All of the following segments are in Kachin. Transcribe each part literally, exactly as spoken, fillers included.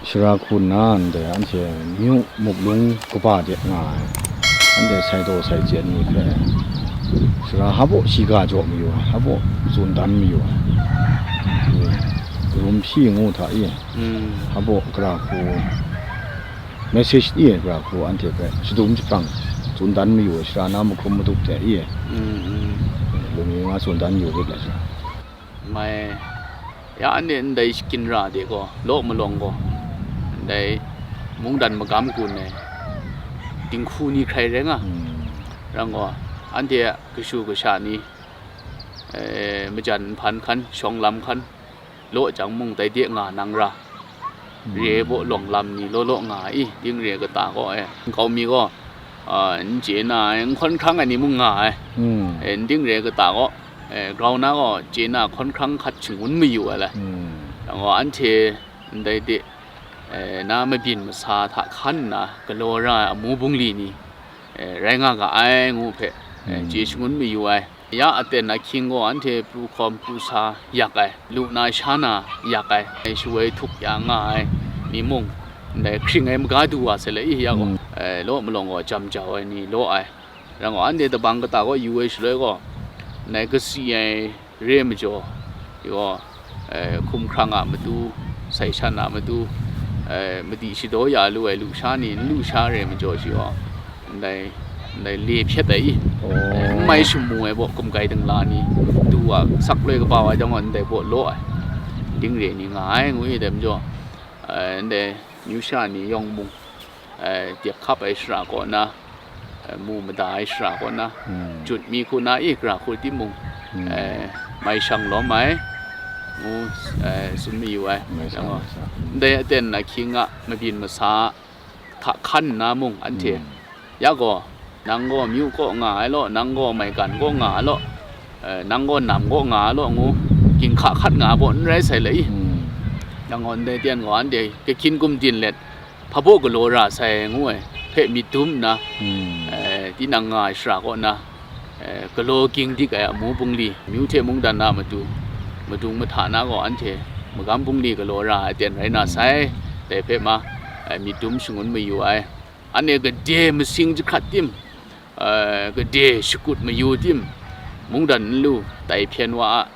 Sara hku nna ndai anhte myu muklung kaba de nga ai, anhte sai daw sai chyen ni hpe, sara hpa baw shiga jaw mayu ai, hpa baw tsun dan mayu ai, Rumhpyi ngu hta e, Mm. hpa baw gara hku, message i ai gara hku anhte hpe shadum jahprang tsun dan mayu ai, sara na mahkrum madup hte e, Mm, mm. lung nga tsun dan mayu rit ai sara. Mai, ya anhte ndai ginra de gaw, law malawng gaw, ndai mungdan magam gun ai dinghku ni hkrai rai nga. Mm. Rai gaw, anhte a kashu kasha ni, eh, majan nhpan hkan, shawng lam hkan, law jang mung dai de nga nang ra. Mm. Re baw lawng lam ni law law nga i, ding re kata gaw, eh, nkau mi gaw, ah, n chye na ai, n hkawn hkrang ai ni mung nga ai. Mm. Eh, n ding re kata gaw, eh, grau na gaw chye na hkawn hkrang hkat shangun mayu ai le. Mm. Dang gaw anhte ndai de, eh, na mabyin masa hta hkan nna galaw ra ai amu bungli ni, eh, rai nga ga ai ngu hpe, eh, Mm. chye shangun mayu ai. Ya aten ahkying gaw anhte pru hkawm pru sa yak ai, lu na sha na yak ai, eh, shawoi htup ya nga ai ni mung, ndai hkring ai maga du wa sai le i, ya gaw, Mm. eh, law malawng gaw jam jau ai ni law ai. Rai gaw, anhte dabang kata gaw yu ai shaloi gaw, ndai kasi ai re ai majaw, i gaw, eh, hkum hkrang a matu, sai shan a matu, eh, madi shadaw ya lu ai lusha ni, n lusha re ai majaw shi gaw, ndai, ndai le hpyet ai i, Oh. eh, n mai shamu ai baw gumkai dingla ni, du wa sak loi kaba wa jang gaw, ndai baw law ai, ding re ni nga ai, ngu i, dai majaw, eh, ndai myu sha ni yawng mung, eh, dep hkap ai shara kaw na, eh, mu mada ai shara kaw na, Hmm. jut mi hku na i gara hku timung, Hmm. eh, mai shang lawm ai, ngu, eh, tsun mayu ai. Mai shang, Yang gaw, mai shang. Ndai aten ahkying a mabyin masa hta hkan nna mung anhte, Hmm. ya gaw, nang gaw myu kaw nga ai law, nang gaw maigan kaw nga ai law, eh, nang gaw nam kaw nga ai law ngu, ginhka hkat nga ai baw n rai sai le i. Hmm. Yang gaw, ndai ten gaw anhte kahkyin gumdin let, hpa baw galaw ra sai ngu ai hpe myit dum nna, Hmm. eh, tinang nga ai shara kaw na, eh, galaw ging dik ai amu bungli, myu hte mungdan na matu, madung mahta na gaw anhte magam bungli galaw ra ai aten rai na sai, dai hpe ma, eh, myit dum shangun mayu ai. Anhte gade masing jahkrat tim, eh, gade shakut mayu tim, mungdan nlu tai hpyen wa a,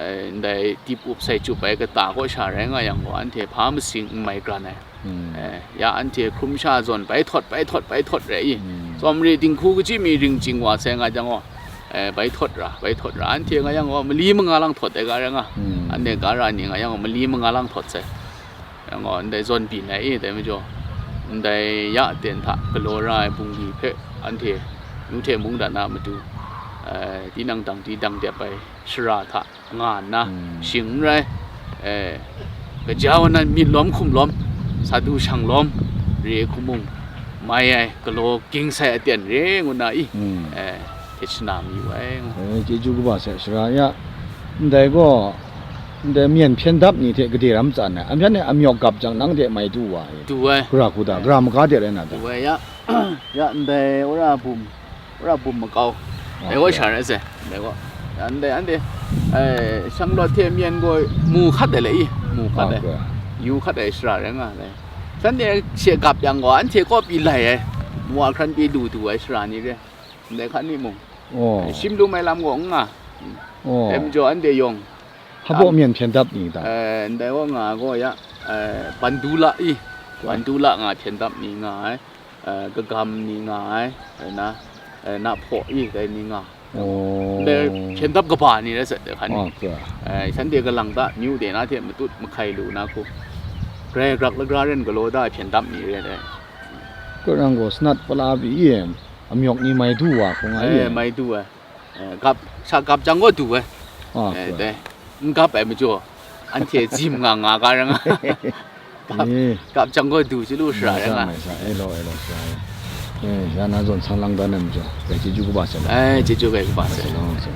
eh, ndai dip up sai cup ai kata kaw sha rai nga yang gaw, anhte hpa masing n mai kran ai. Hmm. Eh, ya anhte hkrum sha zawn bai htawt, bai htawt, bai htawt rai i. Hmm. Tsawmre dinghku kachyi mi ring ching wa sai nga jang gaw, eh, bai htawt ra, bai htawt ra. Anhte nga yang gaw, mali manga lang htawt ai ga rai nga. Hmm. Anhte ga ra ni nga yang gaw, mali manga lang htawt sai. Yang gaw, ndai zawn byin ai i, dai majaw, ndai ya ten hta galaw ra ai bungli hpe anhte myu hte mungdan a matu, eh, tinang dang di dang dep ai shara hta nga nna, Hmm. shing n rai, eh, kaja wa nan myit lawm hkum lawm, sa du shang lawm, re hku mung mai ai, galaw ging sai aten re ngu na i, Hmm. eh, hte shana mayu ai. Eh, chyeju kaba sai shara ya, ndai gaw, ndai myen hpyen dap ni hte gade ram tsan ai, anhte amyawk gap jang nang de mai du wa ai. Du ai. Gara hku da, gara maga de rai na da. Du ai ya, ya ndai wora bum, wora bum makau. Ah, dai wa ya. Sha rai sai, ndai gaw. Ya ndai anhte, eh, shanglawt hte myen gaw mu hkat ai le i, mu hkat Ah, ai. Ya. Yu hkat ai shara rai nga ai. Shanhte she gap yang gaw, anhte kaw pyi lai ai, mu a hkran pyi lu du ai shara ni re. Ndai hkan ni mung. Oh. Shim lu mai lam gaw n nga. Oh. Dai majaw anhte yawng. Hpa baw Am- myen hpyen dap ni ta? Eh, ndai wa nga gaw ya, eh, bandula i. Wa. Bandula nga hpyen dap ni nga ai. Eh, kagam ni nga ai. Rai na, eh, na hpaw i, dai ni nga. Oh. Ndai hpyen dap kaba ni rai sat dai hkan ni. Oh, ka. Eh, shanhte galang ta, myu de na hte matut mahkai lu na hku. Grai grak lagra ren galaw da ai hpyen dap ni rai dai. Kaw rang gaw, sanat pala pyi i, amyawk ni mai du wa hkung ai. Eh, mai du ai. Eh, gap, sha gap jang gaw du ai. Ah, Eh, dai. N gap ai majaw, anhte zim nga nga ga rai nga. Gap, Eh. Gap jang gaw du chyalu shara Mai rai sa, nga. Mai sa. Eh, law, eh, law, shara. Eh, ya na zawn sang lang dan ai majaw, dai chyeju kaba sai. Eh, chyeju kaba sai. Sai law, sai.